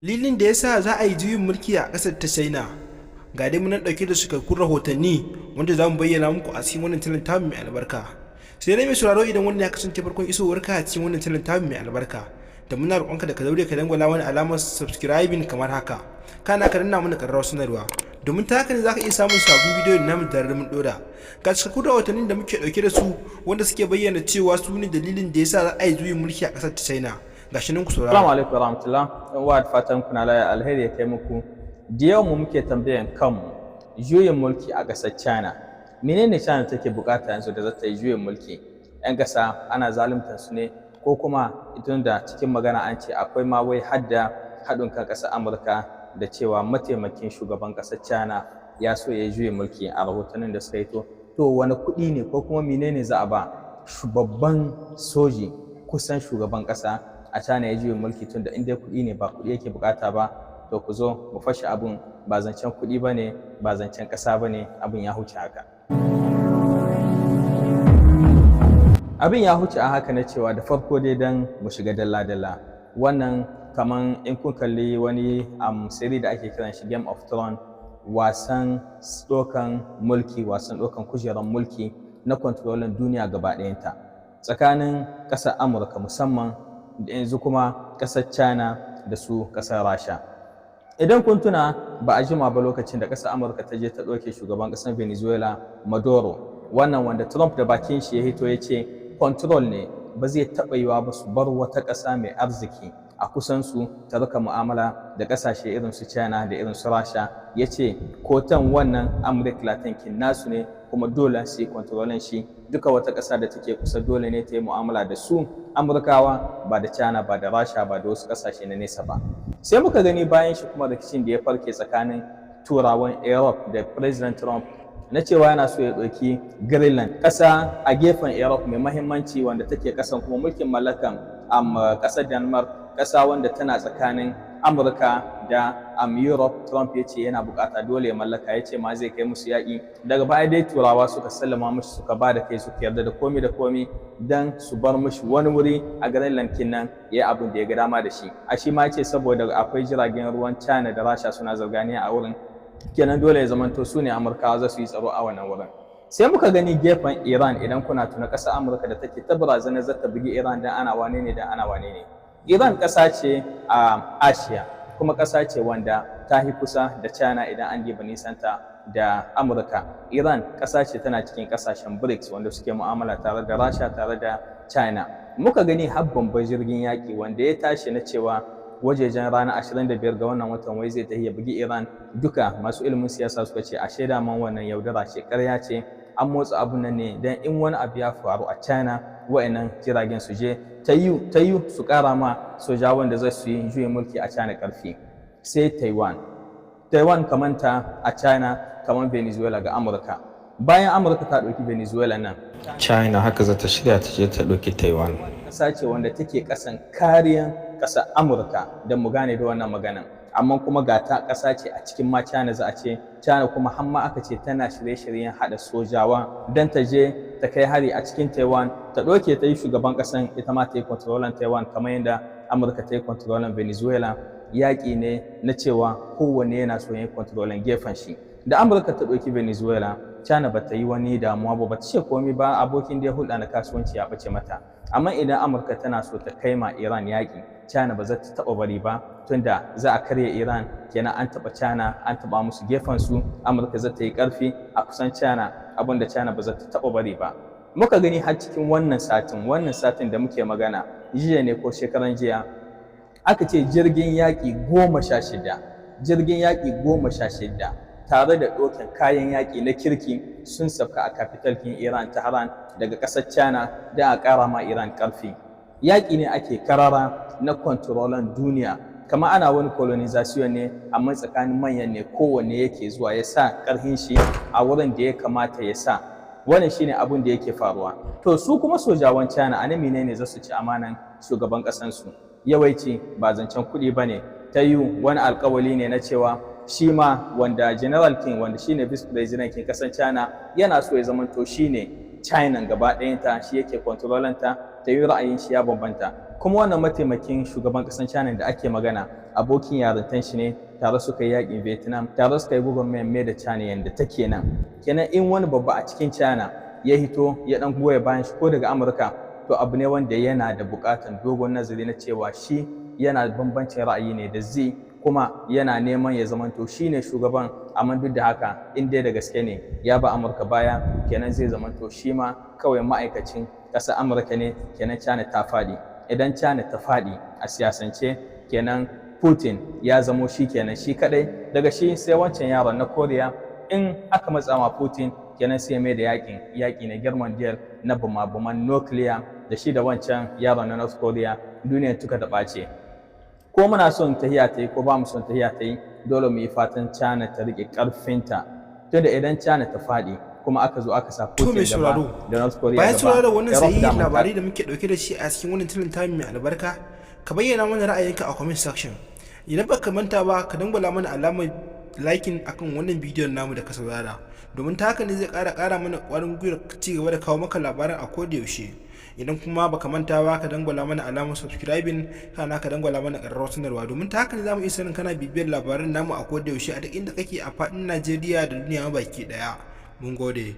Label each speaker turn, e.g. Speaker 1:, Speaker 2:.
Speaker 1: Dalilin da ya sa za a yi juyin mulki a ƙasar ta China. Ga dai muna ɗauke da cikakkun rahotanni wanda za mu bayyana muku a cikin wannan channel tamu mai albarka. Sai dai mai sauraro, idan wannan ya kasance farkon isowarka a cikin wannan channel tamu mai albarka, da muna roƙonka da ka daure ka dangwala wani alamar subscribing kamar haka, kana ka danna mana ƙararrawar sanarwa, domin ta haka ne za ka iya samun sabbin bidiyo da namu tare da mun ɗora. Ga cikakkun rahotannin da muke ɗauke da su wanda suke bayyana cewa su ne dalilin da ya sa za a yi juyin mulki a ƙasar ta China. Gashi nan, ku saurara.
Speaker 2: Assalamu alaikum warahmatullah. Yan uwa, da fatan kuna lafiya, alheri ya kai muku. Da yau mu muke tambayan kanmu, juyin mulki a ƙasar China. Menene China take bukata yanzu da za ta yi juyin mulki? 'Yan ƙasa ana zaluntar su ne, ko kuma tun da cikin magana an ce akwai ma wai hadda haɗin kan ƙasar Amurka da cewa mataimakin shugaban ƙasar China ya so ya yi juyin mulki a rahotannin da suka yi. To wani kuɗi ne ko kuma menene za a ba babban soji kusan shugaban ƙasa a China ya juyin mulki? Tun da inda kuɗi ne, ba kuɗi yake bukata ba. To ku zo mu fashe abun, ba zancen kuɗi ba ne, ba zancen ƙasa ba ne, abun ya huce haka. Abin ya huce a haka na cewa da farko dai, dan mu shiga dalla-dalla, wannan kaman in kun kalli wani series da ake kiran shi Game of Thrones, wasan ɗaukan mulki, wasan ɗaukan kujerar mulki na controlling duniya gaba ɗayanta tsakanin ƙasar Amurka musamman, da yanzu kuma ƙasar China da su ƙasar Rasha. Idan kun tuna, ba a jima ba lokacin da ƙasar Amurka ta je ta ɗauke shugaban ƙasar Venezuela, Maduro, wannan wanda Trump da bakin shi ya hito ya ce control ne, ba zai taɓa yiwa ba su bar wata ƙasa mai arziki a kusan su ta rika mu'amala da ƙasashe irin su China da irin su Rasha. Ya ce kotan wannan Amurka Latin kin nasu ne, kuma dole su yi controlling shi. Duka wata ƙasa da take kusa dole ne ta yi mu'amala da su Amurkawa, ba da China ba, da Rasha ba, da wasu ƙasashe na nesa ba. Sai muka gani bayan shi kuma rikicin da ya farke tsakanin Turawan Europe da President Trump na cewa yana so ya ɗauki Greenland, ƙasa a gefen Europe mai mahimmanci, wanda take ƙasan kuma mulkin mallakan ƙasar Denmark, ƙasa wanda tana tsakanin Amurka da Europe. Trump ya ce yana bukata dole ya mallaka, ya ce ma zai kai musu yaƙi. Daga baya dai Turawa suka sallama mushi, suka ba da kai, suka yarda da komi da komi dan su bar mushi wani wuri a Greenland kinnan ya yi abin da ya ga dama da shi. A shi ma ce saboda akwai jiragen ruwan China da Rasha suna zarganiya a wurin, kenan dole ya zamanto su ne Amurkawa za su yi tsaro a wannan wurin. Sai muka gani gefen Iran, idan kuna tuna, ƙasar Amurka da take ta barazanar za ta bugi Iran, dan ana wane ne, dan ana wane ne. Iran ƙasa ce a Asiya, kuma ƙasa ce wanda ta fi kusa da China idan an diba nisanta da Amurka. Iran ƙasa ce tana cikin ƙasashen BRICS wanda suke mu'amala tare da Rasha, tare da China. Muka gani har babban jirgin yaƙi wanda ya tashi na cewa wajejen ranar 25 ga wannan watan wai zai tafi ya bugi Iran. Duka masu ilimin siyasa suka ce a shaida man wannan yaudara ce, ƙarya ce, an motsa abun nan ne don in wani abu ya faru a China, wa'annan jiragen su je ta yi su ƙara ma sojawan da zai su yi juyin mulki a China ƙarfi. Sai Taiwan. Taiwan kamanta a China kamar Venezuela ga Amurka. Bayan Amurka ta ɗauki Venezuela nan,
Speaker 3: China haka za ta shirya ta je ta ɗauki Taiwan.
Speaker 2: Ƙasa ce wanda take ƙasan kariyan ƙasar Amurka, don mu gane da wannan maganan. Amma kuma ga ta ƙasa ce a cikin ma China za a ce, China kuma har ma aka ce tana shirye-shiryen haɗa sojawa don ta je ta kai hari a cikin Taiwan, ta ɗauke ta yi shugaban ƙasan, ita ma ta yi controlling Taiwan kamar yadda Amurka ta yi controlling Venezuela. Yaƙi ne na cewa kowanne yana so ya yi controlling gefen shi. Da Amurka ta ɗauki Venezuela, China ba ta yi wani damuwa ba, ba ta ce komai ba, abokin da ya hulɗa na kasuwanci ya ɓace mata. Amma idan Amurka tana so ta kai ma Iran yaƙi, China ba za ta taɓa bari ba, tunda za a karya Iran, kenan an taɓa China, an taɓa musu gefen su. Amurka za ta yi ƙarfi a kusan China, abin da China ba za ta taɓa bari ba. Muka gani har cikin wannan satin da muke magana, jiya ne ko shekaran jiya, aka ce jirgin yaƙi 16, jirgin yaƙi 16 tare da ɗaukan kayan yaƙi na kirki sun sauka a capital kin Iran, Tehran, daga ƙasar China, da a ƙara ma Iran ƙarfi. Yaƙi ne ake karara na controlling duniya, kama ana wani colonization ne, amma tsakanin manyan ne, kowanne yake zuwa ya sa ƙarfin shi a wurin da ya kamata ya sa. Wannan shine abin da yake faruwa. To su kuma sojawan China a nan menene za su ci amanan shugaban ƙasansu? Yawanci ba zancen kuɗi ba ne, ta yi wani alkawali ne na cewa shi ma wanda General King, wanda shine vice president king ƙasar China, yana so ya zamanto shine China gaba ɗayanta, shi yake controlling ta. Ta yi ra'ayin shi ya bambanta. Kuma wannan mataimakin shugaban ƙasar China da ake magana, abokin yarintan shi ne, tare suka yi yaƙin Vietnam, tare suka yi gwagwarmayar mai da China yadda take nan. Kenan in wani babba a cikin China ya hito ya dan goya bayan shi, ko daga Amurka, to abu ne wanda yana da buƙatar dogon nazari na cewa shi yana bambancin ra'ayi ne da zai kuma yana neman ya zamanto shi ne shugaban. Amma duk da haka, in dai da gaske ne ya ba Amurka baya, kenan zai zamanto shi ma kawai ma'aikacin ƙasar Amurka ne. Kenan China ta faɗi. Idan China ta faɗi a siyasance, kenan Putin ya zamo shi kenan shi kadai, daga shi sai wancan yaron na Koriya. In aka matsa ma Putin, kenan sai mai da yakin yaki na girman diyar na bama-baman nukiliya da shi da wancan yaron na North Korea, duniyar tuka ta ɓace. Ko muna son tahiya ta yi ko ba mu son tahiya ta yi, dole mu yi fatan China ta riƙe ƙarfinta, tunda idan China ta faɗi kuma aka zo aka sa
Speaker 1: To mai
Speaker 2: Putin gaba
Speaker 1: sauraro,
Speaker 2: da North Korea
Speaker 1: bayan
Speaker 2: gaba,
Speaker 1: sauraron wannan
Speaker 2: Europe
Speaker 1: sahihin
Speaker 2: daman ta
Speaker 1: labarai da muke dauke da shi a cikin wannan tilin tamu mai albarka, ka bayyana mana ra'ayinka a comment section. Idan baka manta ba, ka dangwala mana alamar liking akan wannan bidiyon namu da ka saurara, domin ta haka ne zai ƙara mana ƙwarin gwiwar ci gaba da kawo maka labaran a koda yaushe. Idan kuma baka manta ba, ka dangwala mana alamar subscribing, kana ka dangwala mana ƙararrawar sanarwa, domin ta haka ne zamu iya sanin kana bibiyar labaran namu a koda yaushe a duk inda kake a faɗin Najeriya da duniya baki ɗaya. Mun gode.